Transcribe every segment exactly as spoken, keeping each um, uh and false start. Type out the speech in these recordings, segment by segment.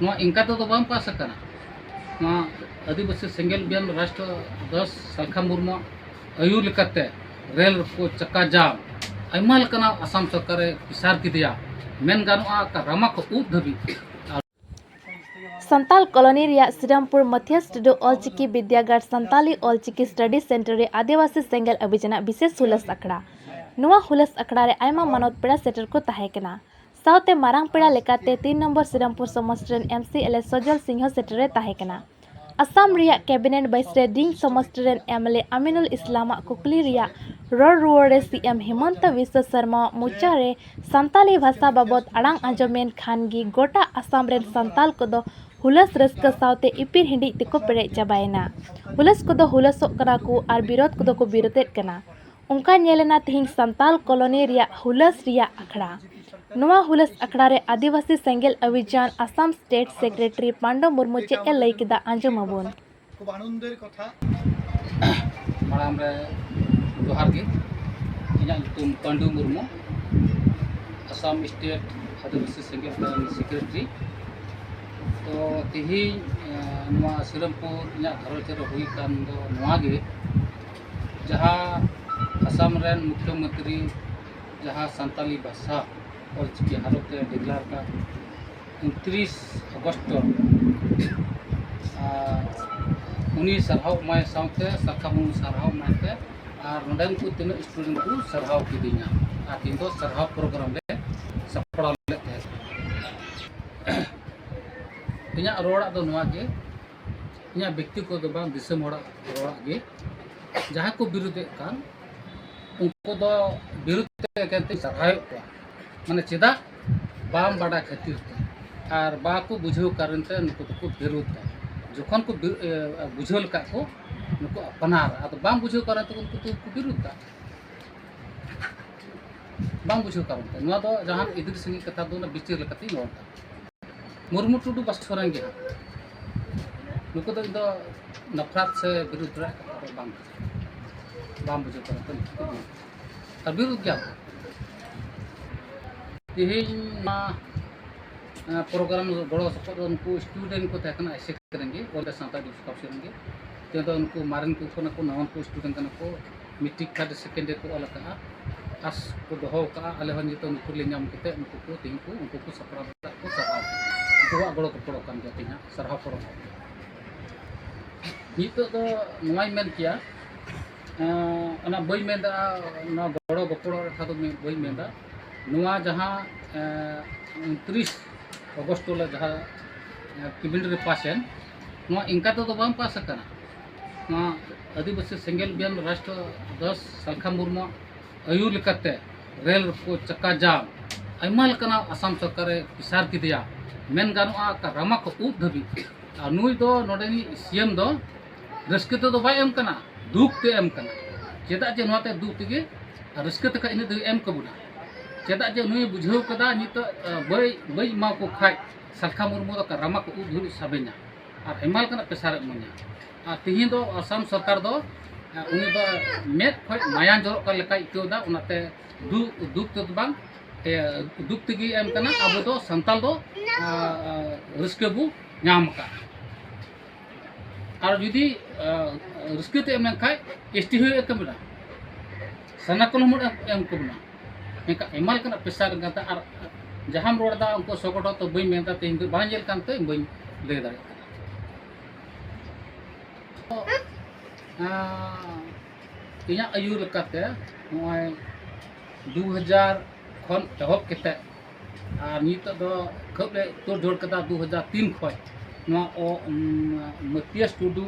ᱱᱚᱣᱟ ᱤᱱᱠᱟ ᱛᱮᱫᱚ ᱵᱟᱝ ᱯᱟᱥ ᱟᱠᱟᱱᱟ᱾ ᱱᱚᱣᱟ ᱟᱹᱫᱤᱵᱟᱹᱥᱤ ᱥᱮᱸᱜᱮᱞ ᱚᱵᱷᱤᱭᱟᱱ ᱨᱟᱥᱴᱨᱚ ᱫᱟᱥ ᱥᱟᱞᱠᱷᱟ ᱢᱩᱨᱢᱩ ᱟᱹᱭᱩᱨ ᱞᱮᱠᱟᱛᱮ ᱨᱮᱞ ᱠᱚ ᱪᱟᱠᱟ ᱡᱟᱢ, ᱟᱭᱢᱟ ᱞᱮᱠᱟᱱᱟᱜ ᱟᱥᱟᱢ ᱥᱚᱨᱠᱟᱨᱮ ᱯᱮᱥᱟᱨ ᱠᱮᱫᱮᱭᱟ, ᱢᱮᱱ ᱜᱟᱱᱚᱜᱼᱟ ᱚᱠᱟ ᱨᱟᱢᱟ ᱠᱚ ᱩᱵ ᱫᱷᱟᱹᱵᱤᱡ᱾ ᱥᱟᱱᱛᱟᱞ ᱠᱚᱞᱚᱱᱤ ᱨᱮᱭᱟᱜ ᱥᱨᱤᱨᱟᱢᱯᱩᱨ ᱢᱟᱛᱷᱤᱭᱟᱥ ᱴᱩᱰᱩ ᱚᱞᱪᱤᱠᱤ ᱵᱤᱫᱽᱭᱟᱜᱟᱲ ᱥᱟᱱᱛᱟᱞᱤ ᱚᱞᱪᱤᱠᱤ ᱥᱴᱟᱰᱤ ᱥᱮᱱᱴᱟᱨ ᱨᱮ ᱟᱹᱫᱤᱵᱟᱹᱥᱤ ᱥᱮᱸᱜᱮᱞ ᱚᱵᱷᱤᱡᱟᱱᱟᱜ ᱵᱤᱥᱮᱥ ᱦᱩᱞᱟᱹᱥ ᱟᱠᱷᱲᱟ᱾ ᱱᱚᱣᱟ ᱦᱩᱞᱟᱹᱥ ᱟᱠᱷᱲᱟ ᱨᱮ ᱟᱭᱢᱟ ᱢᱟᱱᱚᱛ ᱯᱮᱲᱟ ᱥᱮᱴᱮᱨ ᱠᱚ ᱛᱟᱦᱮᱸ ᱠᱟᱱᱟ᱾ ᱥᱟᱶᱛᱮ ᱢᱟᱨᱟᱝ ᱯᱮᱲᱟ ᱞᱮᱠᱟᱛᱮ ᱛᱤᱱ ᱱᱚᱢᱵᱚᱨ ᱥᱨᱤᱨᱟᱢᱯᱩᱨ ᱥᱚᱢᱚᱥᱴᱤ ᱨᱮᱱ ᱮᱢ ᱥᱤ ᱮᱞ ᱮ ᱥᱚᱡᱚᱞ ᱥᱤᱝᱦᱚ ᱥᱮᱴᱮᱨ ᱮ ᱛᱟᱦᱮᱸ ᱠᱟᱱᱟ᱾ ᱟᱥᱟᱢ ᱨᱮᱭᱟᱜ ᱠᱮᱵᱤᱱᱮᱴ ᱵᱟᱭᱤᱥ ᱨᱮ ᱰᱤᱝ ᱥᱚᱢᱚᱥᱴᱤ ᱨᱮᱱ ᱮᱢ ᱮᱞ ᱮ ᱟᱢᱤᱱᱩᱞ ᱤᱥᱞᱟᱢᱟᱜ ᱠᱩᱠᱞᱤ ᱨᱮᱭᱟᱜ ᱨᱚᱲ ᱨᱩᱣᱟᱹᱲ ᱨᱮ ᱥᱤ ᱮᱢ ᱦᱤᱢᱚᱱᱛᱚ ᱵᱤᱥᱣᱚ ᱥᱚᱨᱢᱟᱣᱟᱜ ᱢᱚᱪᱟ ᱨᱮ ᱥᱟᱱᱛᱟᱞᱤ ᱵᱷᱟᱥᱟ ᱵᱟᱵᱚᱫ ᱟᱲᱟᱝ ᱟᱸᱡᱚᱢᱮᱱ ᱠᱷᱟᱱ ᱜᱮ ᱜᱚᱴᱟ ᱟᱥᱟᱢ ᱨᱮᱱ ᱥᱟᱱᱛᱟᱞ ᱠᱚᱫᱚ ᱦᱩᱞᱟᱹᱥ ᱨᱟᱹᱥᱠᱟᱹ ᱥᱟᱶᱛᱮ ᱤᱯᱤᱨ ᱦᱤᱸᱰᱤᱡ ᱛᱮᱠᱚ ᱯᱮᱨᱮᱡ ᱪᱟᱵᱟᱭᱮᱱᱟ᱾ ᱦᱩᱞᱟᱹᱥ ᱠᱚᱫᱚ ᱦᱩᱞᱟᱹᱥᱚᱜ ᱠᱟᱱᱟ ᱠᱚ ᱟᱨ ᱵᱤᱨᱳᱫ ᱠᱚᱫᱚ ᱠᱚ ᱵᱤᱨᱳᱫᱮᱫ ᱠᱟᱱᱟ᱾ ᱚᱱᱠᱟ ᱧᱮᱞᱮᱱᱟ ᱛᱮᱦᱮᱧ ᱥᱟᱱᱛᱟᱞ ᱠᱚᱞᱚᱱᱤ ᱨᱮᱭᱟᱜ ᱦᱩᱞᱟᱹᱥ ᱨᱮᱭᱟᱜ ᱟᱠᱷᱲᱟ᱾ ᱱᱚᱣᱟ ᱦᱩᱞᱟᱹᱥ ᱟᱠᱷᱲᱟ ᱨᱮ ᱟᱹᱫᱤᱵᱟᱹᱥᱤ ᱥᱮᱸᱜᱮᱞ ᱚᱵᱷᱤᱡᱟᱱ ᱟᱥᱟᱢ ᱥᱴᱮᱴ ᱥᱮᱠᱨᱮᱴᱟᱨᱤ ᱯᱟᱱᱰᱩ ᱢᱩᱨᱢᱩ ᱪᱮᱫ ᱮ ᱞᱟᱹᱭ ᱠᱮᱫᱟ, ᱟᱸᱡᱚᱢ ᱟᱵᱚᱱ᱾ ᱠᱷᱩᱵ ᱟᱱᱚᱱᱫᱮᱨ ᱠᱟᱛᱷᱟ᱾ ᱢᱟᱲᱟᱝ ᱨᱮ ᱡᱚᱦᱟᱨ ᱜᱮ᱾ ᱤᱧᱟᱹᱜ ᱧᱩᱛᱩᱢ ᱯᱟᱱᱰᱩ ᱢᱩᱨᱢᱩ, ᱟᱥᱟᱢ ᱥᱴᱮᱴ ᱟᱹᱫᱤᱵᱟᱹᱥᱤ ᱥᱮᱸᱜᱮᱞ ᱚᱵᱷᱤᱡᱟᱱ ᱥᱮᱠᱨᱮᱴᱟᱨᱤ᱾ ᱛᱚ ᱛᱮᱦᱮᱧ, ᱮᱸ, ᱱᱚᱣᱟ ᱥᱤᱨᱟᱢᱯᱩᱨ ᱤᱧᱟᱹᱜ ᱜᱷᱟᱨᱚᱸᱡᱽ ᱨᱮ ᱦᱩᱭ ᱠᱟᱱ ᱫᱚ ᱱᱚᱣᱟ ᱜᱮ, ᱡᱟᱦᱟᱸ ᱟᱥᱟᱢ ᱨᱮᱱ ᱢᱩᱠᱷᱭᱚᱢᱚᱱᱛᱨᱤ ᱡᱟᱦᱟᱸ ᱥᱟᱱᱛᱟᱞᱤ ᱵᱷᱟᱥᱟ ᱚᱞᱪᱤᱠᱤ ᱦᱟᱨᱚᱯ ᱛᱮ ᱰᱤᱠᱞᱟᱨ ᱠᱟᱜ ᱩᱱᱛᱨᱤᱥ ᱟᱜᱚᱥᱴ, ᱟᱨ ᱩᱱᱤ ᱥᱟᱨᱦᱟᱣ ᱮᱢᱟᱭ ᱥᱟᱶᱛᱮ ᱥᱟᱞᱠᱷᱟ ᱢᱩᱨᱢᱩ ᱥᱟᱨᱦᱟᱣ ᱮᱢᱟᱭ ᱛᱮ ᱟᱨ ᱱᱚᱰᱮᱱ ᱠᱚ ᱛᱤᱱᱟᱹᱜ ᱥᱴᱩᱰᱮᱱᱴ ᱠᱚ ᱥᱟᱨᱦᱟᱣ ᱠᱤᱫᱤᱧᱟ ᱟᱨ ᱛᱮᱦᱮᱧ ᱫᱚ ᱥᱟᱨᱦᱟᱣ ᱯᱨᱳᱜᱨᱟᱢ ᱞᱮ ᱥᱟᱯᱲᱟᱣ ᱞᱮᱫ ᱛᱟᱦᱮᱸᱫ᱾ ᱤᱧᱟᱹᱜ ᱨᱚᱲᱟᱜ ᱫᱚ ᱱᱚᱣᱟ ᱜᱮ, ᱤᱧᱟᱹᱜ ᱵᱮᱠᱛᱤᱜᱚᱛ ᱫᱚ ᱵᱟᱝ, ᱫᱤᱥᱚᱢ ᱦᱚᱲᱟᱜ ᱨᱚᱲᱟᱜ ᱜᱮ᱾ ᱡᱟᱦᱟᱸᱭ ᱠᱚ ᱵᱤᱨᱩᱫᱷᱮᱫ ᱠᱟᱱ ᱩᱱᱠᱩ ᱫᱚ ᱵᱤᱨᱩᱫᱷ ᱛᱮ ᱮᱠᱮᱱ ᱛᱮ ᱥᱟᱨᱦᱟᱣᱮᱫ ᱠᱚᱣᱟ, ᱢᱟᱱᱮ ᱪᱮᱫᱟᱜ ᱵᱟᱢ ᱵᱟᱰᱟᱭ ᱠᱷᱟᱹᱛᱤᱨ ᱛᱮ ᱟᱨ ᱵᱟᱠᱚ ᱵᱩᱡᱷᱟᱹᱣ ᱠᱟᱨᱚᱱ ᱛᱮ ᱱᱩᱠᱩ ᱫᱚᱠᱚ ᱵᱤᱨᱩᱫᱷ ᱫᱟ᱾ ᱡᱚᱠᱷᱚᱱ ᱠᱚ ᱵᱤ-, ᱮ, ᱵᱩᱡᱷᱟᱹᱣ ᱞᱮᱠᱷᱟᱡ ᱠᱚ ᱱᱩᱠᱩ ᱟᱯᱱᱟᱨ, ᱟᱫᱚ ᱵᱟᱢ ᱵᱩᱡᱷᱟᱹᱣ ᱠᱟᱨᱚᱱ ᱛᱮ ᱩᱱᱠᱩ ᱫᱚᱠᱚ ᱵᱤᱨᱩᱫᱷ ᱫᱟ, ᱵᱟᱢ ᱵᱩᱡᱷᱟᱹᱣ ᱠᱟᱨᱚᱱ ᱛᱮ᱾ ᱱᱚᱣᱟ ᱫᱚ ᱡᱟᱦᱟᱱ ᱤᱫᱤ ᱥᱟᱺᱜᱤᱧ ᱠᱟᱛᱷᱟ ᱫᱚ ᱚᱱᱟ ᱵᱤᱪᱟᱹᱨ ᱞᱮᱠᱟᱛᱮᱧ ᱨᱚᱲ ᱫᱟ᱾ ᱢᱩᱨᱢᱩ ᱴᱩᱰᱩ ᱵᱟᱥ ᱥᱚᱨᱮᱱ ᱜᱮ ᱦᱟᱸᱜ᱾ ᱱᱩᱠᱩ ᱫᱚ ᱤᱧ ᱫᱚ ᱱᱟᱯᱷᱨᱟᱛ ᱥᱮ ᱵᱤᱨᱩᱫᱷ ᱨᱮᱭᱟᱜ ᱠᱟᱛᱷᱟ ᱫᱚ ᱵᱟᱝ ᱠᱟᱱᱟ᱾ ᱵᱟᱢ ᱵᱩᱡᱷᱟᱹᱣ ᱠᱟᱱᱟ ᱛᱚ, ᱱᱩᱠᱩ ᱫᱚ ᱵᱤᱨᱩᱫᱷ᱾ ᱟᱨ ᱵᱤᱨᱩᱫᱷ ᱜᱮᱭᱟ ᱠᱚ᱾ ᱛᱮᱦᱮᱧ ᱢᱟ ᱯᱨᱳᱜᱨᱟᱢ ᱜᱚᱲᱚ ᱥᱚᱯᱚᱦᱚᱫ ᱫᱚ ᱩᱱᱠᱩ ᱥᱴᱩᱰᱮᱱᱴ ᱠᱚ ᱛᱟᱦᱮᱸ ᱠᱟᱱᱟ ᱟᱭᱥᱮᱠ ᱨᱮᱱ ᱜᱮ, ᱚᱞ ᱥᱟᱱᱛᱟᱲ ᱰᱤᱜᱽᱨᱤ ᱠᱟᱣᱩᱱᱥᱤᱞ ᱨᱮᱱ ᱜᱮ᱾ ᱛᱮᱫᱚ ᱩᱱᱠᱩ ᱢᱟᱨᱮᱱ ᱠᱚ ᱠᱟᱱᱟ ᱠᱚ, ᱱᱟᱣᱟᱱ ᱠᱚ ᱥᱴᱩᱰᱮᱱᱴ ᱠᱟᱱᱟ ᱠᱚ, ᱢᱮᱴᱨᱤᱠ ᱛᱷᱟᱨᱰ ᱥᱮᱠᱮᱱᱰ ᱨᱮᱠᱚ ᱚᱞ ᱟᱠᱟᱫᱼᱟ, ᱟᱥ ᱠᱚ ᱫᱚᱦᱚ ᱟᱠᱟᱫᱼᱟ᱾ ᱟᱞᱮ ᱦᱚᱸ ᱱᱤᱛᱚᱜ ᱱᱩᱠᱩ ᱞᱮ ᱧᱟᱢ ᱠᱟᱛᱮ ᱱᱩᱠᱩ ᱠᱚ ᱛᱮᱦᱮᱧ ᱠᱚ ᱩᱱᱠᱩ ᱠᱚ ᱥᱟᱯᱲᱟᱣ ᱠᱟᱜ ᱠᱚ ᱥᱟᱨᱦᱟᱣ, ᱩᱱᱠᱩᱣᱟᱜ ᱜᱚᱲᱚ ᱜᱚᱯᱚᱲᱚ ᱠᱟᱱ ᱜᱮᱭᱟ ᱛᱮᱦᱮᱧᱟᱜ ᱥᱟᱨᱦᱟᱣ ᱯᱚᱨᱚᱵᱽ᱾ ᱱᱤᱛᱚᱜ ᱫᱚ ᱱᱚᱣᱟᱧ ᱢᱮᱱ ᱠᱮᱭᱟ, ᱮᱸ, ᱚᱱᱟ ᱵᱟᱹᱧ ᱢᱮᱱᱫᱟ, ᱱᱚᱣᱟ ᱜᱚᱲᱚ ᱜᱚᱯᱚᱲᱚ ᱠᱟᱛᱷᱟ ᱫᱚ ᱵᱟᱹᱧ ᱢᱮᱱᱫᱟ᱾ ᱱᱚᱣᱟ ᱡᱟᱦᱟᱸ, ᱮᱸ, ᱩᱱᱛᱨᱤᱥ ᱚᱜᱚᱥᱴ ᱦᱤᱞᱳᱜ ᱡᱟᱦᱟᱸ, ᱮᱸ, ᱠᱮᱵᱤᱱᱮᱴ ᱨᱮ ᱯᱟᱥ ᱮᱱ, ᱱᱚᱣᱟ ᱤᱱᱠᱟ ᱛᱮᱫᱚ ᱵᱟᱝ ᱯᱟᱥ ᱟᱠᱟᱱᱟ᱾ ᱱᱚᱣᱟ ᱟᱹᱫᱤᱵᱟᱹᱥᱤ ᱥᱮᱸᱜᱮᱞ ᱵᱤᱭᱟᱱ ᱨᱟᱥᱴᱨᱚ ᱫᱚ ᱥᱟᱞᱠᱷᱟ ᱢᱩᱨᱢᱩᱣᱟᱜ ᱟᱹᱭᱩᱨ ᱞᱮᱠᱟᱛᱮ ᱨᱮᱞ ᱠᱚ ᱪᱟᱠᱟ ᱡᱟᱢ, ᱟᱭᱢᱟ ᱞᱮᱠᱟᱱᱟᱜ ᱟᱥᱟᱢ ᱥᱚᱨᱠᱟᱨᱮ ᱯᱮᱥᱟᱨ ᱠᱮᱫᱮᱭᱟ, ᱢᱮᱱ ᱜᱟᱱᱚᱜᱼᱟ ᱨᱟᱢᱟ ᱠᱚ ᱩᱵ ᱫᱷᱟᱹᱵᱤᱡ᱾ ᱟᱨ ᱱᱩᱭ ᱫᱚ, ᱱᱚᱰᱮᱱᱤᱡ ᱥᱤ ᱮᱢ ᱫᱚ ᱨᱟᱹᱥᱠᱟᱹ ᱛᱮᱫᱚ ᱵᱟᱭ ᱮᱢ ᱠᱟᱱᱟ, ᱫᱩᱠ ᱛᱮ ᱮᱢ ᱠᱟᱱᱟ᱾ ᱪᱮᱫᱟᱜ ᱡᱮ ᱱᱚᱣᱟᱛᱮ ᱫᱩᱠ ᱛᱮᱜᱮ ᱟᱨ ᱨᱟᱹᱥᱠᱟᱹ ᱛᱮᱠᱷᱟᱱ ᱤᱱᱟᱹ ᱫᱷᱟᱹᱵᱤᱡ ᱮᱢ ᱠᱟᱵᱚᱱᱟ? ᱪᱮᱫᱟᱜ ᱡᱮ ᱱᱩᱭ ᱵᱩᱡᱷᱟᱹᱣ ᱠᱟᱫᱟ ᱱᱤᱛᱚᱜ, ᱟᱸ, ᱵᱟᱹᱭ, ᱵᱟᱹᱧ ᱮᱢᱟ ᱠᱚ ᱠᱷᱟᱡ ᱥᱟᱞᱠᱷᱟ ᱢᱩᱨᱢᱩ ᱫᱚ ᱨᱟᱢᱟ ᱠᱚ ᱩᱵ ᱫᱷᱟᱹᱵᱤᱡ ᱥᱟᱵᱮᱧᱟ ᱟᱨ ᱟᱭᱢᱟ ᱞᱮᱠᱟᱱᱟᱜ ᱯᱮᱥᱟᱨ ᱮ ᱮᱢᱟᱹᱧᱟ᱾ ᱟᱨ ᱛᱤᱦᱤᱧ ᱫᱚ ᱟᱥᱟᱢ ᱥᱚᱨᱠᱟᱨ ᱫᱚ, ᱟᱸ, ᱩᱱᱤ ᱫᱚ ᱢᱮᱫ ᱠᱷᱚᱡ ᱢᱟᱭᱟᱝ ᱡᱚᱨᱚᱜ ᱠᱟᱱ ᱞᱮᱠᱟᱭ ᱟᱹᱭᱠᱟᱹᱣ ᱮᱫᱟ, ᱚᱱᱟᱛᱮ ᱫᱩ-, ᱫᱩᱠ ᱛᱮᱫᱚ ᱵᱟᱝ, ᱮ, ᱫᱩᱠ ᱛᱮᱜᱮ ᱮᱢ ᱠᱟᱱᱟ᱾ ᱟᱵᱚ ᱫᱚ ᱥᱟᱱᱛᱟᱞ ᱫᱚ, ᱟᱸ, ᱨᱟᱹᱥᱠᱟᱹ ᱵᱚ ᱧᱟᱢ ᱟᱠᱟᱫᱼᱟ᱾ ᱟᱨ ᱡᱩᱫᱤ, ᱟᱸ, ᱨᱟᱹᱥᱠᱟᱹ ᱛᱮ ᱮᱢ ᱞᱮᱱᱠᱷᱟᱡ ᱮᱥ ᱴᱤ ᱦᱚᱸ ᱮᱢ ᱠᱟᱵᱚᱱᱟ, ᱥᱟᱱᱟ ᱠᱚᱞᱚᱢ ᱦᱚᱸ ᱮᱢ, ᱮᱢ ᱠᱟᱵᱚᱱᱟ᱾ ᱢᱮᱱᱠᱷᱟᱱ ᱟᱭᱢᱟ ᱞᱮᱠᱟᱱᱟᱜ ᱯᱮᱥᱟᱨ ᱠᱟᱛᱷᱟ, ᱟᱨ ᱡᱟᱦᱟᱸᱢ ᱨᱚᱲ ᱮᱫᱟ ᱩᱱᱠᱩ ᱥᱚᱜᱚᱴᱚ ᱛᱚ ᱵᱟᱹᱧ ᱢᱮᱱ ᱮᱫᱟ, ᱛᱮᱦᱮᱧ ᱫᱚ ᱵᱟᱝ ᱧᱮᱞ ᱠᱟᱱᱛᱮ ᱵᱟᱹᱧ ᱞᱟᱹᱭ ᱫᱟᱲᱮᱭᱟᱜ ᱠᱟᱱᱟ᱾ ᱟᱸ, ᱤᱧᱟᱹᱜ ᱟᱹᱭᱩᱨ ᱞᱮᱠᱟᱛᱮ ᱱᱚᱜᱼᱚᱭ ᱫᱩ ᱦᱟᱡᱟᱨ ᱠᱷᱚᱱ ᱮᱦᱚᱵ ᱠᱟᱛᱮ ᱟᱨ ᱱᱤᱛᱚᱜ ᱫᱚ ᱠᱷᱟᱹᱵ ᱞᱮ ᱩᱛᱟᱹᱨ ᱡᱳᱲ ᱠᱟᱫᱟ ᱫᱩ ᱦᱟᱡᱟᱨ ᱛᱤᱱ ᱠᱷᱚᱱ᱾ ᱱᱚᱣᱟ ᱚ-, ᱩᱢ, ᱢᱟᱹᱛᱤᱭᱟᱹᱥ ᱴᱩᱰᱩ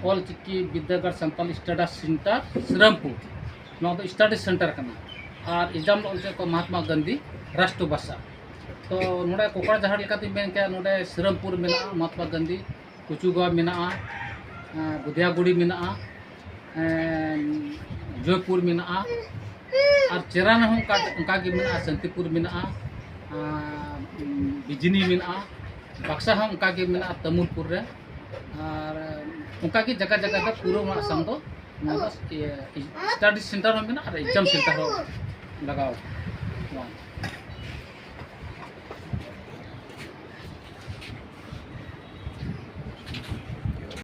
ᱚᱞ ᱪᱤᱠᱤ ᱵᱤᱫᱽᱫᱟᱹᱜᱟᱲ ᱥᱟᱱᱛᱟᱞᱤ ᱥᱴᱟᱰᱤ ᱥᱮᱱᱴᱟᱨ ᱥᱨᱤᱨᱟᱢᱯᱩᱨ, ᱱᱚᱣᱟ ᱫᱚ ᱥᱴᱟᱰᱤ ᱥᱮᱱᱴᱟᱨ ᱠᱟᱱᱟ᱾ ᱟᱨ ᱮᱠᱡᱟᱢ ᱫᱚ ᱚᱞ ᱦᱚᱪᱚᱭᱮᱫ ᱠᱚᱣᱟ ᱢᱚᱦᱟᱛᱢᱟ ᱜᱟᱱᱫᱷᱤ ᱨᱟᱥᱴᱨᱚ ᱵᱷᱟᱥᱟ᱾ ᱛᱚ ᱱᱚᱰᱮ ᱠᱚᱠᱲᱟ ᱡᱟᱦᱟᱸ ᱞᱮᱠᱟᱛᱤᱧ ᱢᱮᱱ ᱠᱮᱭᱟ, ᱱᱚᱰᱮ ᱥᱨᱤᱨᱟᱢᱯᱩᱨ ᱢᱮᱱᱟᱜᱼᱟ, ᱢᱚᱦᱟᱛᱢᱟ ᱜᱟᱱᱫᱷᱤ ᱠᱩᱪᱩᱜᱟᱣ ᱢᱮᱱᱟᱜᱼᱟ, ᱮᱸ, ᱵᱩᱫᱷᱤᱭᱟᱜᱩᱲᱤ ᱢᱮᱱᱟᱜᱼᱟ, ᱮᱸ, ᱡᱚᱭᱯᱩᱨ ᱢᱮᱱᱟᱜᱼᱟ, ᱟᱨ ᱪᱮᱨᱟᱱ ᱦᱚᱸ ᱚᱱᱠᱟ, ᱚᱱᱠᱟ ᱜᱮ ᱢᱮᱱᱟᱜᱼᱟ, ᱥᱟᱱᱛᱤᱯᱩᱨ ᱢᱮᱱᱟᱜᱼᱟ, ᱟᱨ, ᱩᱸ, ᱵᱤᱡᱽᱱᱤ ᱢᱮᱱᱟᱜᱼᱟ, ᱵᱟᱠᱥᱟ ᱦᱚᱸ ᱚᱱᱠᱟ ᱜᱮ ᱢᱮᱱᱟᱜᱼᱟ ᱛᱟᱹᱢᱩᱞᱯᱩᱨ ᱨᱮ, ᱟᱨ ᱚᱱᱠᱟ ᱜᱮ ᱡᱟᱭᱜᱟ ᱡᱟᱭᱜᱟ ᱛᱮ ᱯᱩᱨᱟᱹ ᱱᱚᱣᱟ ᱟᱥᱟᱢ ᱫᱚ ᱱᱚᱣᱟ ᱫᱚ, ᱤᱭᱟᱹ, ᱥᱴᱟᱰᱤ ᱥᱮᱱᱴᱟᱨ ᱦᱚᱸ ᱢᱮᱱᱟᱜᱼᱟ ᱟᱨ ᱮᱠᱡᱟᱢ ᱥᱮᱱᱴᱟᱨ ᱦᱚᱸ ᱞᱟᱜᱟᱣ ᱟᱠᱟᱱᱟ᱾